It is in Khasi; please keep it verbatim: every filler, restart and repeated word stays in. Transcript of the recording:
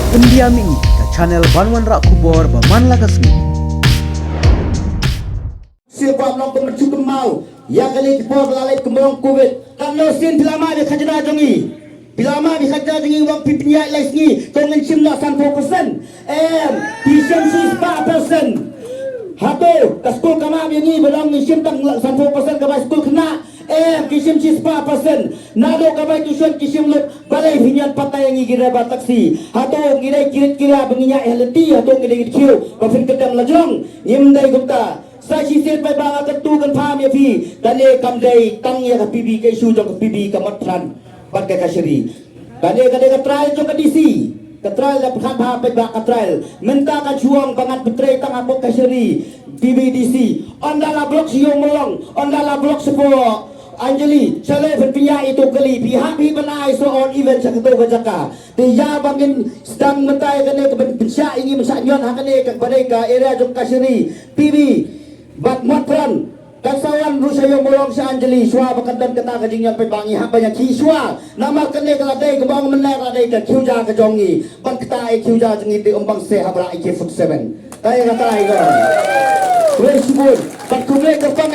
Pyndiam ïa ngi ka channel ban wanrah khubor ba man la ka sngi. Sngewbha ban long kumba shu kynmaw ïa kane ki por ba la leit kumba long covid. Katno sien phi la mad ïa ka khajna jong ngi? Phi la mad ïa ka khajna jong ngi, ba phi pynïaid lai sngi, to ngin shim noh sanphew percent? Em, phi shim shispah percent. Hato ka skul ka map ïa ngi ba dang ngin shim tang sanphew percent ka bai skul khynnah? Em, ki shim shispah percent. Naduh ka bai tuition ki shim lut. Balei phi ñion patta ïa ngi ki driver taxi? Hato ngi dei ki rit ki ria ba ngi ñiah ïa lynti? Hato ngi dei ki khiew ba phin kyndem la jong? Ngim dei kumta. Sa shisien paidbah, nga kyntu kynpham ïa phi, kane kam dei tang ïa ka P B, ka issue jong ka P B, ka Motphran bad ka Kashari. Kane ka dei ka trial jong ka D C. Ka trial, da pyrkhat bha paidbah, ka trial. Mynta ka shu ong ba ngan pyntrei tang hapoh Kashari, P B D C. Ynda la block sha Ïewmawlong, ynda la block shapoh Anjali, shalei phin pynïaid ïa uto u kali? Phi hap hi ban ai sa odd even sha kato ka jaka. Te ïa ba ngin sdang mynta ïa kane ka ban pynshah ïa ngi ban shah ñion ha kane kaba dei ka area jong Kashari, P B bad Motphran. Kan sa wan ruh sha Ïewmawlong, sha Anjali, shuwa ba kan don kata ka jingñion paidbah, ngi hap ban ïakhih shuwa. Namar kane ka la dei, kaba ong mynne, ka la dei ka khiew ja ka jong ngi. Ban kata ïa khiew ja jong ngi te ym bang se hap rah ïa ki food seven. Ka ïa kata ïa ka. Khublei shibun. Bad khublei kyrpang.